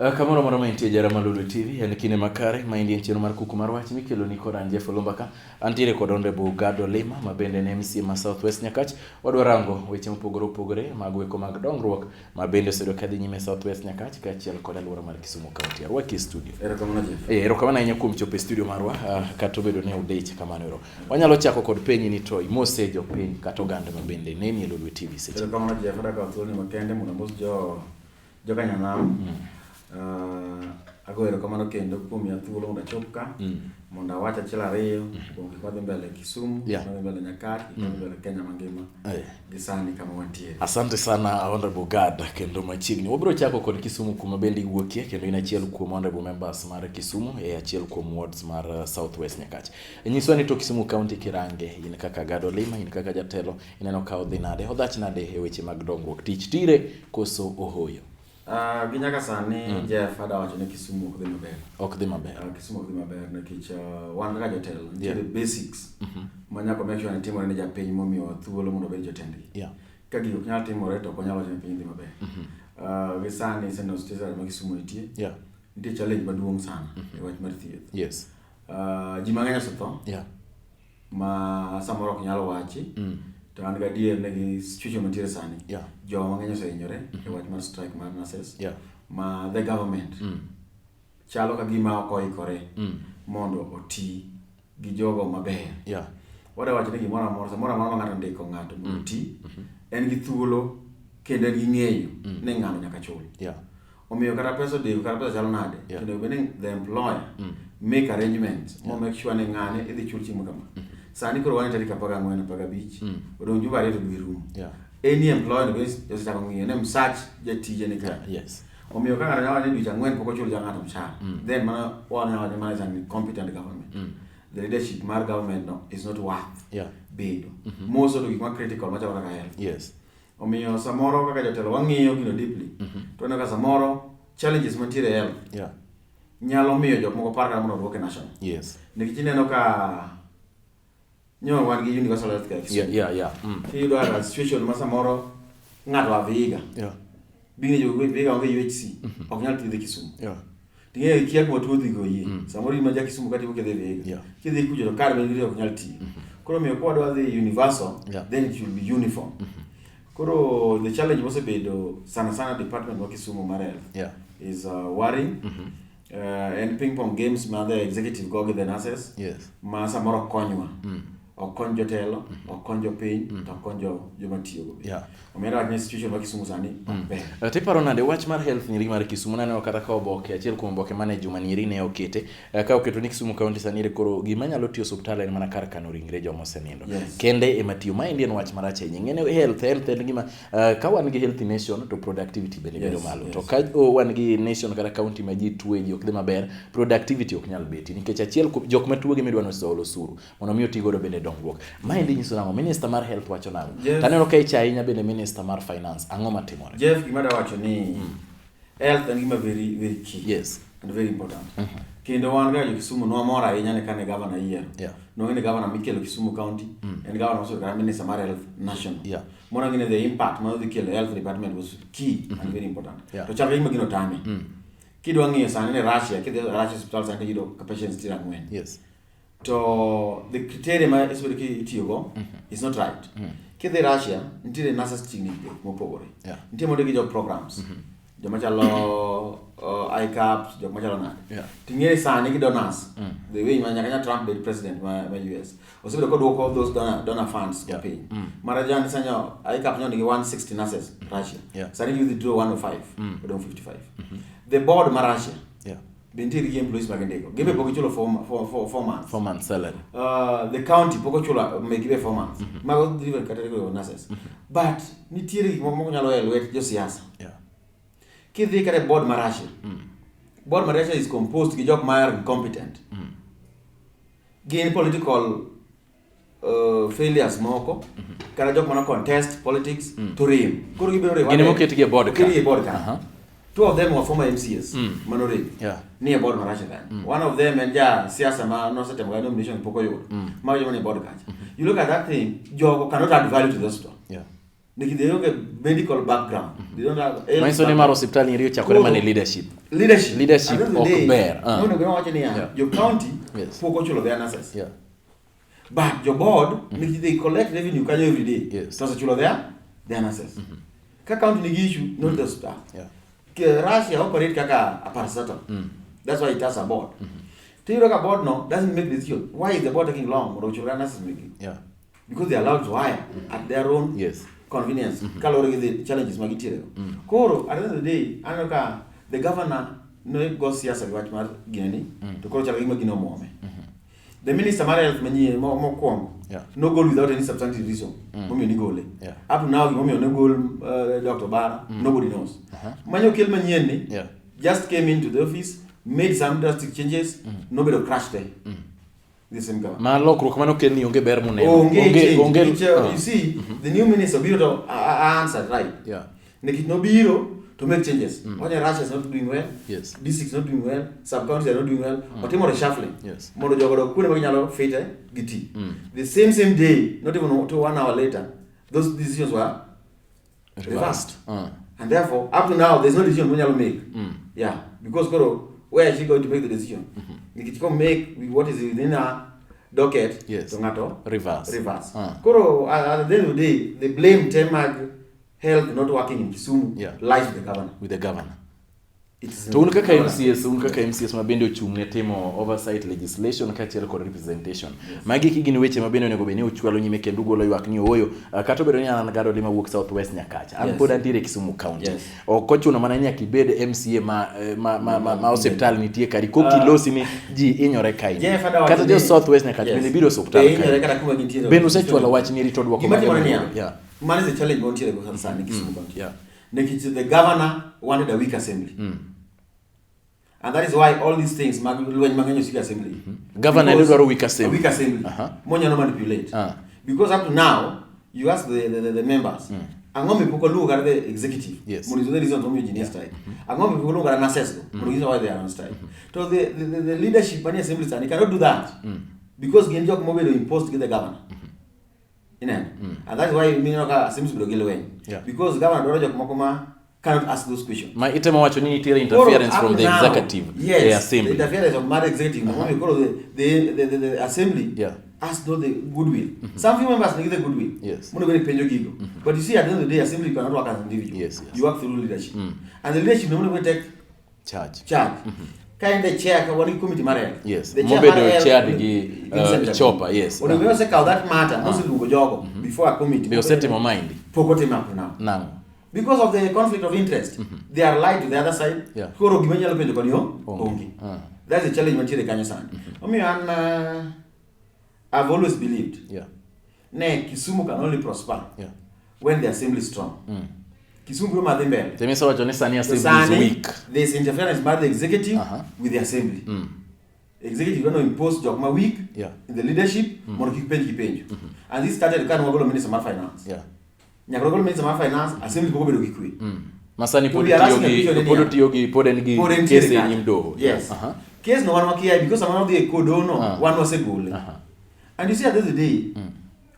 Kamoro amora ma intie, jara mar Lolwe TV, en kinde makare ma endi en chenro mar Kuku mar Wach mikelo ni kod an Jeff Olumba ka. Antiere kod Honorable Gado Lima ma bende en MCA ma South West Nyakach. Wadwa rango weche mopogore opogore mag weko mag dongruok ma bende osebedo kadhi nyime South West Nyakach kaachiel kod alwora mar Kisumu County. Arwaki e studio. Erokamano, Jeff. Erokamano ahinya kuom chopo e studio marwa, kata obedo ni udich kamano ero. Wanyalo chako kod penyi ni to imose jopiny kata oganda ma bende neni e Lolwe TV seche. Erokamano, Jeff. Adwa kawo thuoloni makende mondo amos jo joka nyanam. Ago erokamano kendo kuom miya thuolo mondo achop ka mondo awach achiel ariyo kuom gik madhi mbele Kisumu, gik madhi mbele Nyakach, gik madhi mbele Kenya mangima gi sani kama wantiere. Asante sana, Honorable Gad, kendo machiegni. Wabiro chako kod Kisumu kuma bende iwuokie, kendo in achiel kuom honorable members mar Kisumu e achiel kuom wards mar South West Nyakach. Nyiswa ni to Kisumu County kirange, in kaka Gado Lima, in kaka jatelo, ineno ka odhi nade, odhach nade e weche mag dongruok, tich tire koso ohoyo? Gi nyaka sani, Jeff, adwa wacho ni Kisumu ok dhi maber. Ok dhi maber. Kisumu ok dhi maber nikech wan kaka jotelo nitiere basics ma nyaka make sure ni timore ne japiny momiyowa thuolo mondo obed jotendgi. Ka gigi ok nyal timore to ok wanyal wacho ni piny dhi maber. Gi sani Central State ma Kisumu nitie, nitie challenge maduong' sana e wach mar thieth. Ji mang'eny osetho ma samoro ok nyal wachi, to an gadier ni gi situation mantiere sani, jowa mang'eny osehinyore e wach mar strike mar nurses ma the government chalo ka gima ok oikore mondo oti gi jogo maber. Wadwa wacho ni gimoro amora, samoro amora ma ng'ato ondiko ng'ato mondo oti, en gi thuolo kendo en gi ng'eyo ni ng'ano nyaka chul. Omiyo kata pesa odeko, kata pesa chalo nade, onego bed ni the employer make arrangements mo make sure ni ng'ane idhi chul chieng' kama. Sani koro wan e tarik 14, 15, odong' jumbe 2 to dwe rumo. Any employer onego bed ni osechako ng'iyo ni msach jatije ni kare. Omiyo ka ng'ato nyalo wacho ni dweche 4 pok ochul ja ng'ato mshahara, then mano wanyalo wacho mana is an incompetent government. The leadership mar government no is not worth bedo. Most of the gik ma critical machalo kaka health. Omiyo samoro kaka jotelo wang'iyo gino deeply. To waneno ka samoro challenges mantiere e health nyalo miyo jok moko par kata mondo oduoke national. Nikech ineno ka nyo wan gi universal health care Kisumu. Iyudo ka situation ma samoro ng'ato a Vihiga. Bing'e jo Vihiga onge UHC, ok nyal thiedhe Kisumu. Ting'eyo ikia kuma tuo dhi goyie. Samoro in ma ja Kisumu kata iwuok idhi Vihiga. Kidhi kucho to kar ma ok nyal tiyo. Koro omiyo ka wadwa dhi universal, then it should be uniform. Koro the challenge mosebedo sana sana department ma Kisumu mar health is worrying. En ping pong games ma the executive go gi the nurses ma samoro ok konywa. Ok kony jotelo, ok kony jopiny, to ok kony joma tiyogo be. Omiyo adwa wacho ni situation ma Kisumu sani ok ber. Tiparo nade wach mar health nyiri mar Kisumu? Naneno kata ka oboke, achiel kuom oboke mane juma nieri ne okete, ka oketo ni Kisumu County sani koro gima nyalo tiyo osuptal en mana kar kano ringre joma osenindo. Kende ema tiyo. Maendi en wach marach ahinya. Ing'eni health en gima, ka wan gi healthy nation to productivity bende bedo malo. To ka wan gi nation kata county ma ji tuo ji ok dhi maber, productivity ok nyal betie nikech achiel kuom jok matuo gi midwa ni osol osuru mondo mi oti godo bende dongruok. Maendi nyiso nang'o? Minister mar health wacho nang'o? Taneno ka icha ahinya bende minister mar finance. Ang'o matimore? Jeff, gima adwa wacho ni health en gima very very key and very important. Kendo wan kaka jo Kisumu nwamor ahinya ni kane governor yiero. Nwang'e ni governor mikelo Kisumu County en governor mosebedo kata minister mar health national. Mondo ng'e ni the impact manodhi kelo health department was key and very important. To chal ka gima gino tame. Kidwa ng'iyo sani ni Russia, kidhi Russia hospital sani tiyudo ka patients tiro 4. To the criteria ma osebedo kitiyogo is not right. Kidhi Russia, nitiere nurses chiegni 3 mopogore. Nitie mondiki gi job programs. Joma chalo ICAP, jok machalo nade. Ting'e sani gi donors, the way ma nyaka nya Trump bed president ma US. Osebedo koduoko those donor funds piny. Mara jan sanyo ICAP nyo nigi 160 nurses Russia. Sani gi withdraw 105, odong' 55. The board ma Russia be nitiere gi employees ma gindiko. Gibe pok gichulo 4 months. 4 months salary. The county pok ochulo megi be 4 months. Mago different category of nurses. But nitiere gik moko mok nyalo e lwet josiasa. Kidhi kata e board ma Russia. Board ma Russia is composed gi jok ma are incompetent. Gin political failures moko kata jok mano contest politics to rem. Koro gibedo rewarded. Gin emoketgi e board ka. Oketgi e board ka. Two of them were former MCAs mano rem. Ni e board ma Russia kanyo. One of them en ja siasa ma nosetemo ga nomination pok oyudo. Mago joma ni e board kacha. You look at that thing, jogo cannot add value to the hospital. Nikech they onge medical background. They don't have health Manyiso ni mar osiptal nyiri ochakore mana e leadership. Leadership. Leadership At the end of the ok day, ber, ah. Nonego wacho niya, jo county pok ochulo their nurses. But jo board, nikech they collect revenue kanyo every day. To osechulo their nurses. Ka county nigi issue, not the hospital. Russia operate kaka a parastatal. That's why it has a board. To iyudo ka board no doesn't make decision. Why is the board taking long mondo ochul nurses megi? Because they are allowed to hire at their own convenience. Kaluwore gi the challenges ma gintiere go. Koro at the end of the day, aneno ka the governor ne go siasa gi wach mar gineni, to koro chalo gima gino omuome. The minister mar health manyien mokwongo nogol without any substantive reason momiyo nigole. Up to now gimomiyo nogol Dr. Bara, nobody knows. Manyo kel manyien ni just came into the office, made some drastic changes, nobedo crash there. The same governor. Ma lokruok mane okel ni onge ber moneno. Onge change. Onge, Nikech, you see, the new minister obiro to answered right. Nikech nobiro to make changes. Onya Russia is not doing well. Districts not doing well. Sub counties are not doing well. Otimo reshuffling. Mondo jogo odog kuonde ma ginyalo fite gi ti. The same day, not even to 1 hour later, those decisions were Reversed. reversed. And therefore, up to now, there's no decision monyalo make. Yeah, because koro, where is she going to make the decision? Nikech ko make with what is within her docket, to ng'ato Reverse. reverse. Koro, at the end of the day, the blame Temag health not working in Kisumu lies with the governor. With the governor. It's To un kaka governor. MCS, un kaka MCS ma bende ochung' ne timo oversight legislation kaachiel kod representation. Magi eki gin weche ma bende onego bed ni uchwalo nyime kendo ugolo ywak ni ooyo, kata obedo ni an Gado Lima wuok South West Nyakacha. An pod antiere Kisumu County. Ok ochuno mana ni nyaka ibed MCA ma osiptal nitie kari. Kok ilosi ni ji hinyore kae. Jeff, adwa Kata wacho jo ni South West Nyakacha Yes. bende biro osiptal Be hinyore kae. kata kuma gintiere. Bende usechwalo wach ni rito dwoko Gima mag timore niya, MCA? Mano is the challenge mantiere go sani Kisumu County. Nikech the governor wanted a weak assembly. And that is why all these things, mag lweny mang'eny osik assembly. Governor Because dwaro weak assembly. A weak assembly. Monyalo manipulate. Because up to now, you ask the members, ang'o mipok oluongo kata the executive? Mondo the reason momiyo ji nie strike. Ang'o mipok oluongo kata nurses go? Mondo reason why they are on strike. To the leadership manie assembly sani cannot do that. Because gin jok mobedo imposed gi the governor. Ineno? And that's why mineno ka assemblies bedo gi lweny. Because governor dwaro jok moko ma cannot ask those questions. Ma itemo wacho ni nitiere interference Koro, from the up now, executive yes, e assembly. The interference of mad executive. Koro the assembly has not the goodwill. Some few members need the goodwill. Mondo bed penjo gigo. But you see, at the end of the day, assembly cannot work as an individual. You work through leadership. And the leadership normally will take Charge. Charge. Ka en the chair, ka wan gi committee mar health. Yes. The chair Mobedo mar health chaired gi, Vincent Jacob. Chopa, yes. Onego bed osekawo that matter, moseluongo jogo before a committee. Be osetimo mind? Pok otimo up to now. Nang'o? Because of the conflict of interest. They are lied to the other side. Koro gima nyalo penjo koni o? Onge. Onge. That's the challenge mantiere kanyo sani. Omiyo an I've always believed ne Kisumu can only prosper when the assembly is strong. Kisumu biro madhi mbele. Temi osewacho ni sani To assembly is sani, weak. There's interference by the executive with the assembly. Executive gonna impose jok ma weak in the leadership mondo kik penj gi penjo. And this started ka nwagolo minister mar finance. Nyaka nwagolo minister mar finance, assembly pok obedo gi kwe. Ma sani To pod we are tiyo asking a gi, question pod niya. otiyo gi, pod en gi Pod entiere case e kanyo. nyim doho. Yes. Case no wan wakia because sama nodhi e kodono, wan wasegole. And you see at the end of the day,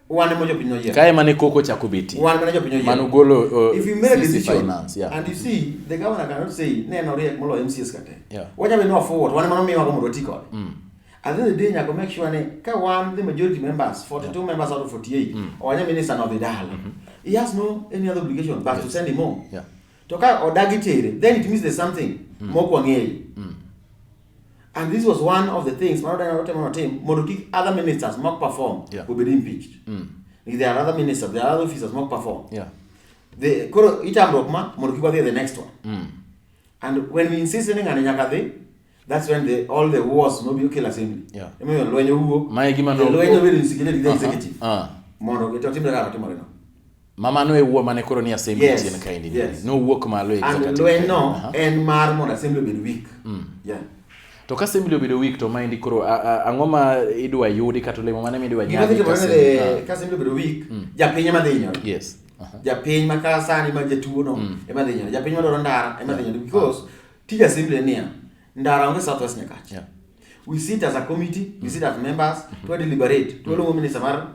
wan ema jopiny noyiero. Kae mane koko ochako betie. Wan mane jopiny oyiero. Mano golo, If you made a CC decision, finance, yeah. and you see, the governor cannot say, ne en oriek moloyo MCS kate. Wanyalo bedo ni wa forward, wan ema nomiwa go mondo wati kode. At the end of the day, nyaka make sure ni ka wan the majority members, 42 members out of 48, owanyo minister no dhi dala. He has no any other obligation but to send him home. To ka odagi tere, then it means there's something mok wang'eyo. And this was one of the things mano dana otemo notim mondo kik other ministers mok perform obed impeached. There are other ministers, there are other officers mok perform. The koro itamruok ma mondo kik wadhi e the next one. And when we insist ni ng'ani nyaka dhi, that's when all the wars no bi okel assembly. Emomiyo lweny owuok. Mae gima The no- lweny obedo instigated gi the executive. Mondo otimre kaka otimore no. Ma mano e wuo mane koro ni assembly chien kaendi. Nowuok malo e And executive. lweny no en mar mondo assembly obed weak. To ka assembly obedo weak to maendi koro, ang'o ma idwa yudi kata olemo mane midwa Gima nyagi dhi ka timore ni assembly? ka assembly obedo weak, japiny ema dhi hinyore. Japiny ma ka sani ma jatuo no ema dhi hinyore. Japiny madwaro ndara ema dhi hinyore. Because tij assembly en niya, ndara onge South West Nyakacha. We sit as a committee, we sit as members, to deliberate, to waluongo minister mar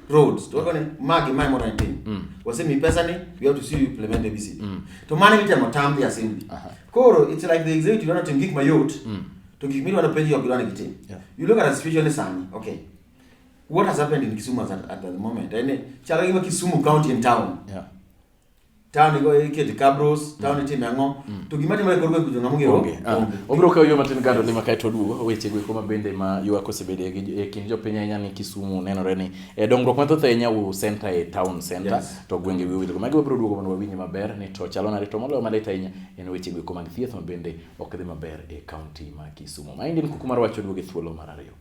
Roads. To wakoni magi mae mondo itim. Wasemi pesa ni, we have to see you implement ABCD. To mano mitemo tam the assembly. Koro it's like the executive dwaro tim gik mayot. To gik midwaro penjo ok gidwar ni gitim. You look at the situation ni sani. Okay. What has happened in Kisumu at the moment? En chalo gima Kisumu County in town. Town igo ikete cabros, town itime ang'o. To gima timore kor gweng' kucho ng'ama ong'eyo. Onge. Onge. Obiro kawo yo matin gado lima kaeto oduogo weche go eko ma bende ma ywak osebedo e kind jopiny ahinya ni Kisumu nenore ni dongruok mathoth ahinya u center e town center to gwenge wiye owilgo. Magi wabiro duogo mondo wawinj maber ni to chalo nade to moloyo malit ahinya en weche go eko mag thieth ma bende ok dhi maber e kaunti ma Kisumu. Maendi en kuku mar wach oduogo e thuolo mar ariyo.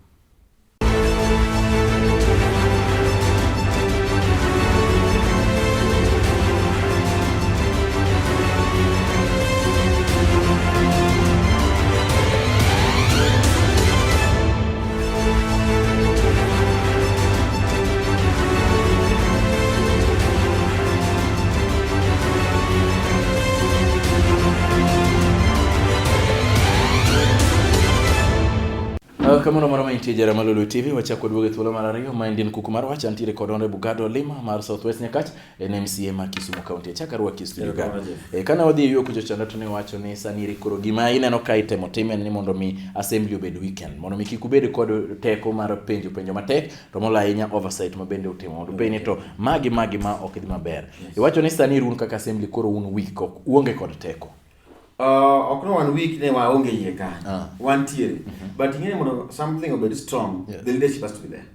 Kamano moro mantie jara Malolo TV wachako duogo e thuolo mar ariyo ma en kuku mar wach antiere kod Honorable Gado Lima mar South West Nyakach en MCA ma Kisumu County. Achako arwaki e studio ka. Kane wadhi e yuo kucho chande to ne wacho ni sani eri koro gima ineno ka itemo tim en ni mondo mi assembly obed weekend mondo mi kik ubed kod teko mar penjo penjo matek to moloyo ahinya oversight ma bende utimo mondo upenj ni to magi magi ma ok dhi maber. Iwacho ni sani eri un kaka assembly koro un weak ok uonge kod teko. Ok no wan weak ne waonge iye kanyo. Wantiere. But ing'e ni mondo something obed strong, the leadership has to be there.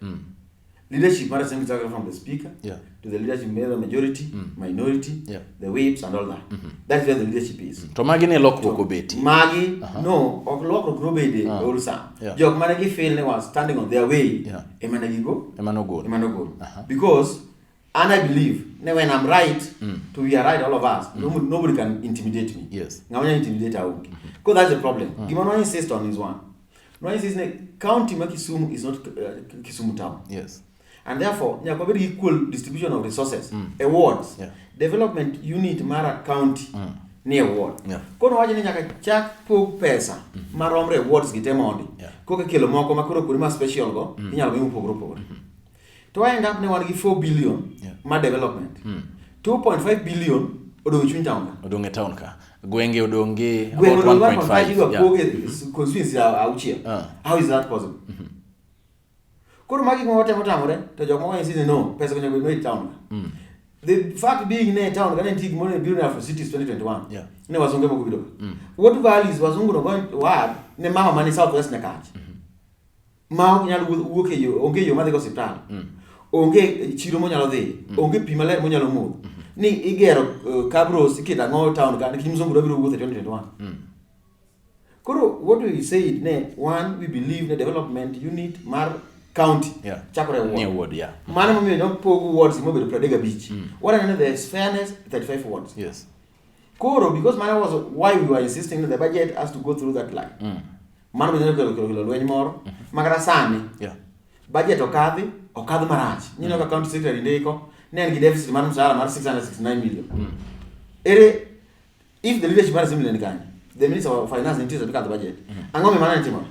Leadership mar assembly chakre from the speaker to the leadership the majority, minority, the whips and all that. That's where the leadership is. To magi ne lokruok obetie. Magi, no, ok lokruok nobede all sum. Jok mane gi feel ne was standing on their way, ema ne gigo, Ema nogol. ema nogol. Because and I believe ne when I'm right, to we are right all of us, nobody can intimidate me. Ng'ama nyalo intimidate aonge. Because that's the problem. Gima nwa insist on is one. Nwa insist ne county ma Kisumu is not Kisumu town. And therefore, nyaka wabed gi equal distribution of resources, awards. Development unit mar a county ni award. Koro wacho ni nyaka chak pog pesa maromre awards gi te mondi. Koka kelo moko ma koro kuonde ma special go, inyalo mi mopogore opogore. To end up ne wan gi 4 billion ma development. 2.5 billion odong' e chuny town ka. Odong' e town ka. Gwenge odong' gi Gwenge about odong' 1.5. 1.5 idwa pog e constituency auchiel. How is that possible? Koro magi gik ma watemo tamore to jok moko insist ni no, pesa onego bed e town ka. The fact being ne town ka ne nitie gimoro ne biro ne Afro Cities 2021. Ne wazunge moko biro ka. What values wazungu no going to add ne mama mani South West Nyakach? Ma ok nyal wuok e yo, onge yo madhi go osiptal. Onge chiro monyalo dhi, onge pi maler monyalo modho. Ni igero cabros, iketo ang'o town ka, nikech mzungu dwa biro wuotho e 2021. Koro what we say ne, one, we believe the development unit mar county chakore ward. Ni ward, yeah. Mano momiyo ne opog wards mobedo 35. Waneno ni there is fairness 35 wards. Koro, because mano was why we were insisting that the budget has to go through that line. Mano bende kelo kelo kelo lweny moro. Makata sani, budget okadhi, okadh marach. Ineno ka county secretary ndiko, ne en gi deficit mar mshahara mar 669 million. Ere, if the leadership mar assembly ni kanyo, the minister of finance nitie to kadho budget. Ang'o mi mano ne timore?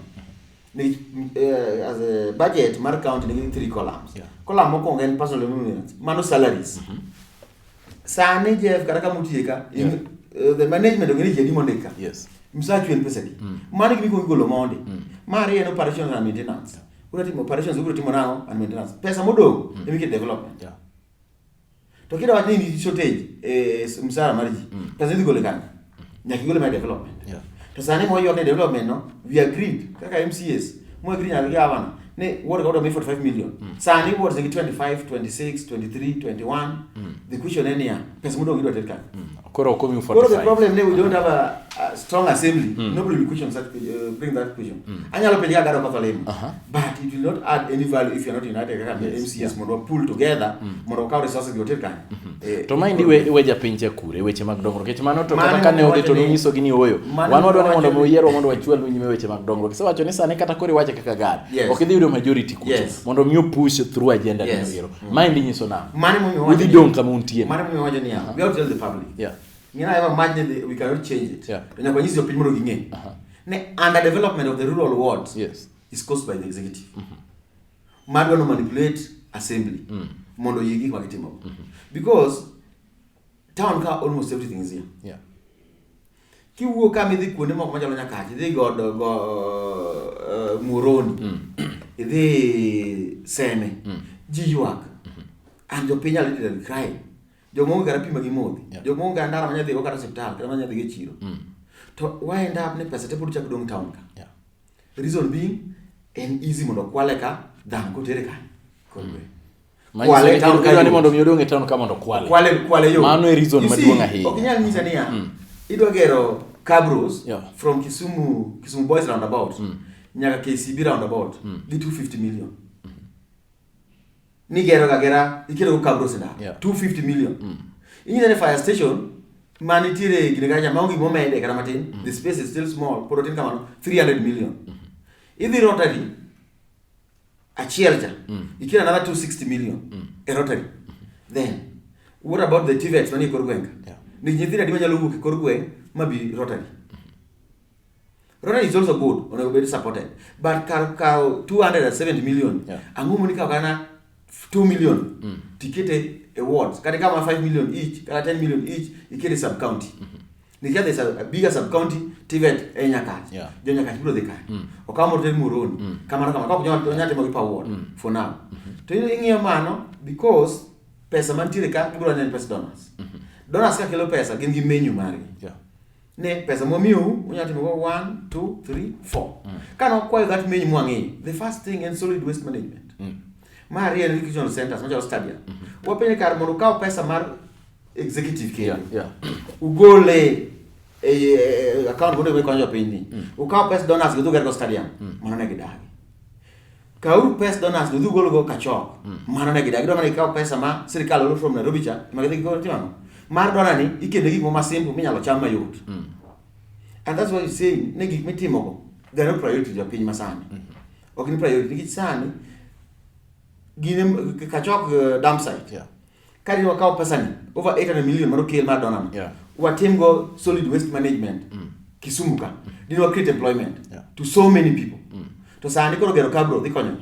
Nikech as a budget mar county nigi 3 columns. Column mokwongo en personal remuneration, mano salaries. Sani Jeff kata kama otiye ka, the management ong'e ni ji adi mondik ka. Msachu en pesa adi? Mano gima ikuongo igolo mondi. Mar ariyo en operations and maintenance. Ubiro timo operations, ubiro timo nang'o and maintenance. Pesa modong' ema iketo development. To kidwa wacho ni in gi shortage e msara mar ji, pesa idhi golo kanye? Nyaka igole mar development. To sani mwa ywak ni development no, we agreed kaka MCAs, mwa agree nyaka gi gavana ni ward ka ward omi 45 million. Sani wards nigi 25, 26, 23, 21. The question en niya, pesa modong' idwa ter kanye? Koro ok omiu Koro the 45. problem ni we don't have a strong assembly. Nobody will question such, bring that question. Anyalo penje kaka Gado Kotho limo. But it will not add any value if you are not united kaka MCAs mondo wa pull together, mondo wakaw resources gi water kanyo. To maendi we japiny cha kure weche mag dongruok. Nikech mano to Mano kata kane odhi to wacho ni nonyisogi ni ooyo. Mano Wan wadwa ni wacho mondo ni uyierwa mondo wachwal nyime weche mag dongruok. Isewacho ni sani kata koro iwache kaka gari. Ok idhi yudo majority kucho. Mondo mi push through agenda ni oyiero. Maendi nyiso nang'o? Mano emomiyo Udhi wacho ni dong' kama untie. Mano emomiyo wacho niya, we have to tell the public. Ng'ina ever imagine we cannot change it. To nyaka wanyis jopiny mondo ging'e. Ne underdevelopment of the rural wards is caused by the executive. Madwa no manipulate assembly. Mondo oyie gik ma gitimo. Because town ka almost everything is here. Kiwuok ka midhi kuonde moko machalo Nyakach, idhi godo go Muhoroni, idhi Seme, ji ywak. And jopiny are literally crying. Joma onge kata pi ma gimodhi, joma onge kata ndara manyalo dhigo kata osiptal, kata manyalo dhigo e chiro. To wa end up ni pesa te pod chako dong' town ka. Reason being, en easy mondo kwale ka than kotere kanyo. Kor gweng'. Manyiso Kwale ni town ka idwa ni yot. mondo mi odong' e town ka mondo kwale. Kwale kwale yo. Mano e reason You see, maduong' ahinya. Ok inyal nyisa niya, idwa gero cabros from Kisumu, Kisumu Boys roundabout nyaka KCB roundabout gi 250 million. Nigero ga gera ikelo go cabros e ndara. 250 million. Inyisa ni fire station ma nitiere gine kacha maonge gima omede kata matin, the space is still small, pod otin kamano, 300 million. Idhi Rotary achiel cha, ikelo another 260 million e Rotary. Then what about the TVETs manie kor gweng'? Nikech nyithindo adi manyalo wuok e kor gweng' ma bi Rotary? Rotary is also good, onego bed supported. But kar kawo 270 million, ang'o mondo ikaw kana 2 million tikete e wards, kata ikaw mana 5 million each, kata 10 million each, ikete sub county. Nikech there's a bigger sub county, TVET e Nyakach. Jo Nyakach biro dhi kanyo. Okaw moro ter Muhoroni. Kamano kamano, ka ok onyal timo gi per ward for now. To ing'iyo mano because pesa mantiere ka gibiro neno pesa donors. Donors ka kelo pesa gin gi menu margi. Ne pesa mwamiyou unyalo timo go 1 2 3 4. Ka nokwayo that menu mwang'iyo, the first thing en solid waste management. Mar ariyo en recreational centers machalo stadium. Wapenje kar mondo ukaw pesa mar executive kendo. Ugole e account mondo konyo jopiny ni. Ukaw pes donors go uger go stadium. Mano ne gidagi. Kauru pes donors go udhi go kachok. Mano ne gidagi. Gidwa mana gikaw pesa ma sirikal oro from Nairobi cha. Ema gidhi gigo timo ang'o? Mar donor ni ikende gik moko ma simple minyalo cham mayot. And that's why you saying ni gik mitimogo they are not priority jopiny masani. Ok ni priority nikech sani gine kachok dump site. Ka dine wakawo pesa ni over 800 million mar okel mar donor no. Watim go solid waste management Kisumu ka. Dine wa create employment to so many people. To sani koro gero cabro dhi konyo.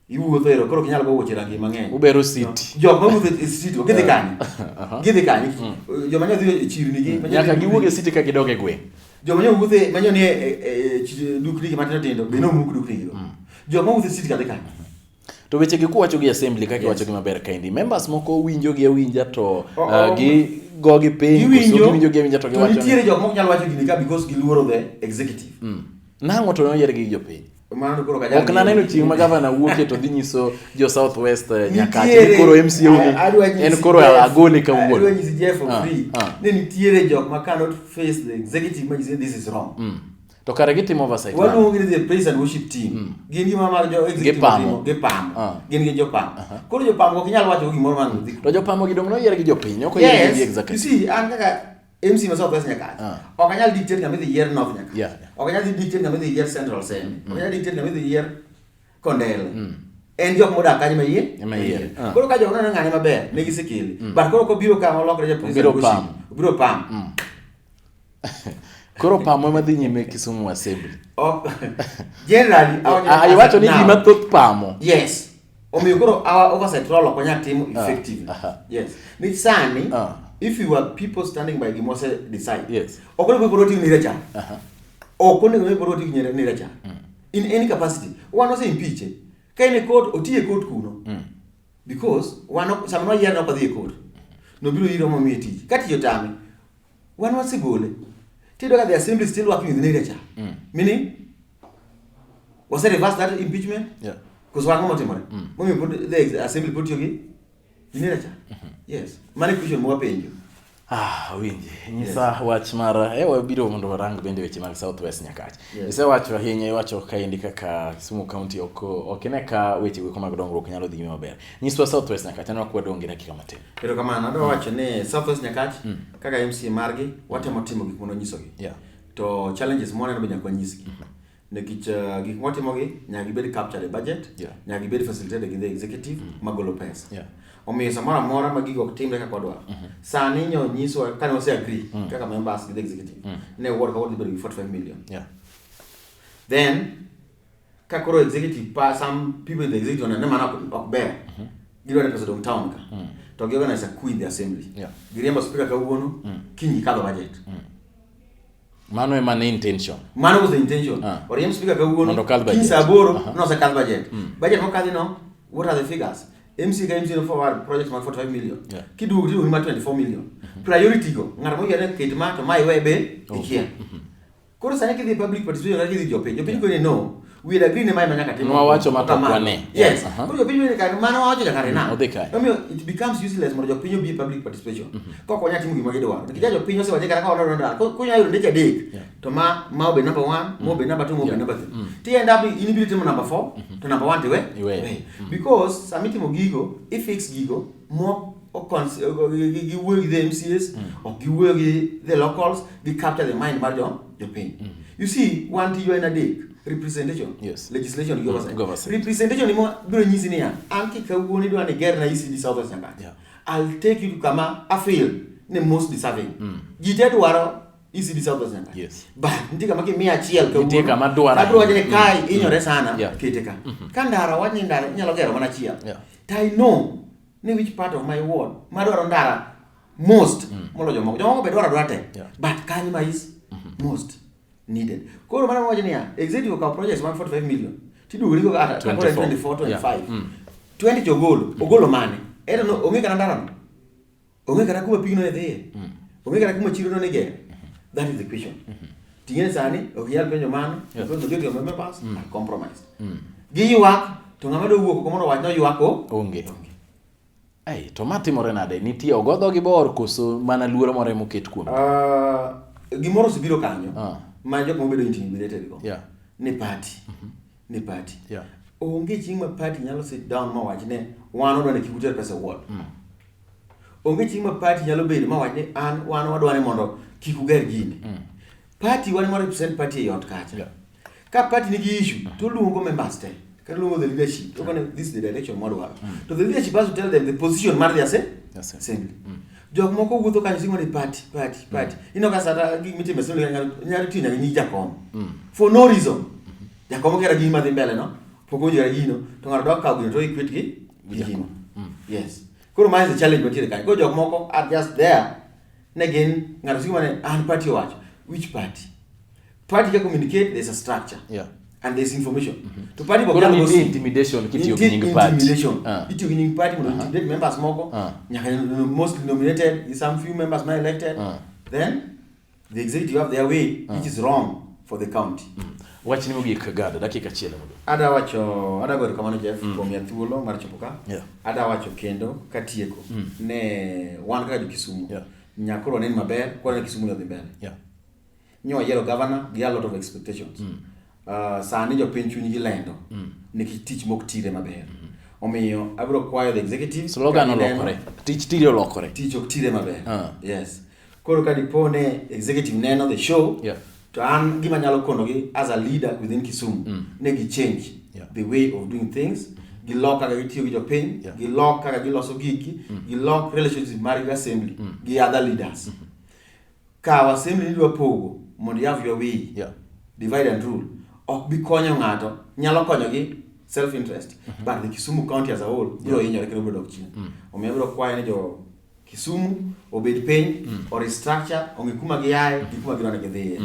Iwuotho ero koro ok inyal go wuoche rangi mang'eny. Ubero city. Jok ma wuotho e city go gidhi kanye? Gidhi kanye? Joma nyo dhi e chirni gi. Nyaka giwuog e city ka gidog e gweng'. Joma nyo wuotho ma nyo ni e dukni gi matindo tindo be nomuk dukni gi go. Jok ma wuotho e city ka dhi kanye? To weche gi kuwacho gi assembly kaka iwacho gi maber kaendi, members moko winjo gi awinja to gi go gi piny, koso giwinjo gi awinja to giwacho To nitiere jok mok nyal wacho gini ka because giluoro the executive. Nang'o to noyier gi jopiny? Mano koro kajal Ok naneno chieng' ma gavana wuokie to dhi nyiso jo South West Nyakach ni Nitiere- koro MCA ni Adwa nyisi en koro Jeff- agole kawuono. Adwa nyisi Jeff for free. Ni nitiere jok ma cannot face the executive ma nyisi ni this is wrong. To kare gitimo oversight. Waluongo gi ni the praise and worship team. Gin gima mar jo executive Gipamo. timo, gipamo. Gin gi jopamo. Koro jopamo ok inyal wacho gimoro ma dhi. To jopamo gi dong noyier gi jopiny, ok oyier gi Yes, you executive. see, an kaka MC ma South West Nyakach, ok anyal dictate ng'ama idhi yier North Nyakach. Ok anyal dictate ng'ama idhi yier Central Seme. Ok anyal dictate ng'ama idhi yier Kondele. En jok modak kanyo ma yie. Ema yier. Koro ka jok neno ng'ane maber, ne gisekele. But koro kobiro kama olokre ja praise Obiro and worship, pam. Obiro pam. Koro pamo ema dhi nyime Kisumu Assembly. Ok. Generally, Iwacho ni now. ji mathoth pamo. Yes. Omiyo koro our oversight role ok wanyal timo effectively. Yes. Nikech sani, if you are people standing by gima ose decide. Ok onego bed ni rachar. Ok onego bed ni oting' ni rachar. In any capacity. Wan ose impeach. Ka en e court, otiye e court kuno. Because wan ok, sama noyier ne ok odhi e court. Nobiro iro momiye tich. Ka tich otame, wan wasegole. Tiyudo ka the assembly still working with Neria cha. Meaning, was reverse that impeachment? Because wang'o motimore? Momiyo pod the assembly pod tiyo gi Neria cha. Yes. Mano e question mwapenjo. Winji. Nyisa wach mar wabiro mondo warang bende weche mag South West Nyakach. Isewacho ahinya, iwacho kaendi kaka Kisumu County ok ine ka weche go mag dongruok nyalo dhi nyime maber. Nyiswa South West Nyakach, aneno ka wadong' gi dakika matin. Erokamano, adwa wacho ni South West Nyakach kaka MCA margi watemo timo gik mondo nyisogi. To challenges mwaneno be nyaka wanyisgi. Nikech gik mwatimogi nyaka gibed captured e budget, nyaka gibed facilitated gi the executive magolo pesa. Omiyo samoro amora ma gigo ok timre kaka wadwaro. Sani nyo nyiswa kane wase agree kaka members gi the executive ne ward ka ward dhi bedo gi 45 million. Then ka koro executive pa some people in the executive oneno ni mano ok ber. Gidwaro ni pesa odong' town ka. To gi organize a coup in the assembly. Giriembo speaker kawuono, kiny gikadho budget. Mano ema ne intention. Mano was the intention. Oriemb speaker kawuono, Mondo okadh kiny budget. saa aboro, nosekadh budget. Budget mokadhi no, what are the figures? MCA ka MCA no forward project mag 45 million. Kiduogo tiduogo ni mar 24 million. Priority go, ng'ato moyier ni ket ma to ma iwe be ikia. Koro sani kidhi public participation kata kidhi jopiny, jopiny koni no, we had agreed ni mae ma nyaka tim. Nwawacho ma to ok wane. Yes. Aha. Koro jopiny wene kare mano wawacho nyaka na. Odhi kae. Omiyo it becomes useless mondo jopiny obi e public participation. Ka ok wanyal timo gima gidwaro. Nikech jopiny osewacho kata ka wadwaro ndara, kunyalo yudo ndeche adek, to ma obed number 1, ma obed number 2, ma obed number 3. Ti end up in ibiro timo number 4, to number 1 tiwe. Iweyo. Iweyo. Because sama itimo gigo, i fix gigo mo giwuoyo gi the MCAs, ok giwuoyo gi the locals, gi capture the mind mar jopiny. You see, wan tijwa en adek, representation, legislation gi oversight. Oversight. Representation ni mo biro nyisi niya, an kikawuono idwa ni gerna ECD South West Nyakach. I'll take you to kama I feel ni most deserving. Ji te dwaro ECD South West Nyakach. But nitie kama kimiya achiel kawuono. Nitie kama dwaro. Abiro wacho ni kae inyore sana, kete ka. Ka ndara wach ni ndara inyalo gero mana achiel. To I know ni which part of my ward madwaro ndara most moloyo jomoko. Jomoko be dwaro adwara te. But kanyo ma is most needed. Koro mano wacho niya, executive okawo projects mag 45 million. Tiduogo rigo kata 24. 24, 25. 20 to ogolo, ogolo mane? Ero no, onge kata ndara no. Onge kata kuma pigno ne dhiye. Onge kata kuma chiro no ne gere. That is the question. Ting'e sani ok inyal penjo mano because majority of members are compromised. Giywak to ng'ama dwa wuok oko mondo owach ni oywak o Onge. Ai, to ma timore nade? Nitie ogodho gi bor koso mana luoro moro ema oket kuome? Gimoro osebiro kanyo ma jok mobedo intimidated go. Ni party. Ni party. Onge chieng' ma party nyalo sit down ma wach ne wan wadwa ni kik uter pesa e ward. Onge chieng' ma party nyalo bedo ma wach ni an wan wadwa ni mondo kik uger gini. Party wan ma represent party e ot kacha. Ka party nigi issue to luongo members te. Kata luongo the leadership. To kone this is the direction mwadwaro. To the leadership has to tell them the position mar the assembly. Jok moko wuotho kanyo singo ni party, party, party. Ineno ka sata gik mitimo e assembly nyalo tiyo nyaka nying jakom. For no reason. Jakom kera gima dhi mbele no. Pok owinjo kata gino. To ng'ato dok kawo gino to equate gi gino. Yes. Koro ma is the challenge mantiere kanyo. Koro jok moko are just there. Ne gin ng'ato singo mane an party owacho. Which party? Party ka communicate, there's a structure. And there's information. To party Koro nitie intimidation kitiyo gi nying party. Intimidation. Itiyo gi nying party mondo intimidate members moko. Nyaka mostly nominated, some few members ma elected. Then the executive have their way, which is wrong for the county. Wachni mogik Gad, dakika achiel mondo. Ada wacho, ada goyo kamano Jeff kuom miya thuolo mar chopo ka. Ada wacho kendo katieko ne wan kaka jo Kisumu. Nyaka koro wanen maber, koro ne Kisumu dhi mbele. Nyo wayiero governor gi a lot of expectations. Sani jopiny chunygi lendo nikech tich mok tire maber. Omiyo abiro kwayo the executive Slogan ka gineno olokore. Tich tire olokore. Tich ok tire maber. Yes. Koro ka dipo ne executive neno the show, to an gima nyalo konogi as a leader within Kisumu, ne gi change the way of doing things, gilok kaka gitiyo gi jopiny, gilok kaka giloso gigi, gilok relationship margi gi assembly, gi other leaders. Kaw assembly ni dwa pogo mondo you have your way. Divide and rule. Ok bi konyo ng'ato, nyalo konyogi self interest, but the Kisumu County as a whole biro hinyore kendo biro dok chien. Omiyo abiro kwayo ni jo Kisumu obed piny, o restructure, ong'e kuma giaye gi kuma gidwa ni gidhiye.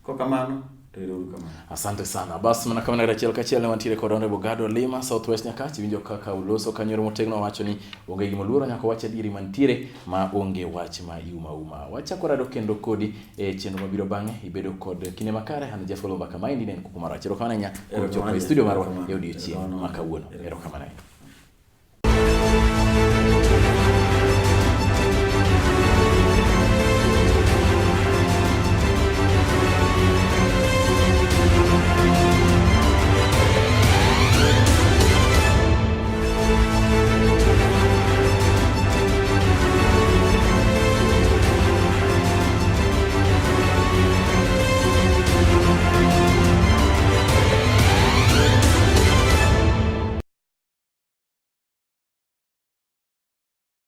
Kok kamano, to ero uru kamano. Asante sana. Bas mana kamano achiel kachiel ne wantiere kod Honorable Gad Olima, South West Nyakach. Iwinjo kaka uloso kanyo motegno wacho ni onge gima oluoro nyaka wach adieri mantiere ma onge wach ma iuma uma. Wachako rado kendo kodi e chenro mabiro bang'e. Ibedo kod kinde makare. An Jeff Oloo Mbaka, maendi ne en Kuku Marach. Erokamano ahinya kuom chopo e studio marwa e odiochieng' ma kawuono. Erokamano ahinya.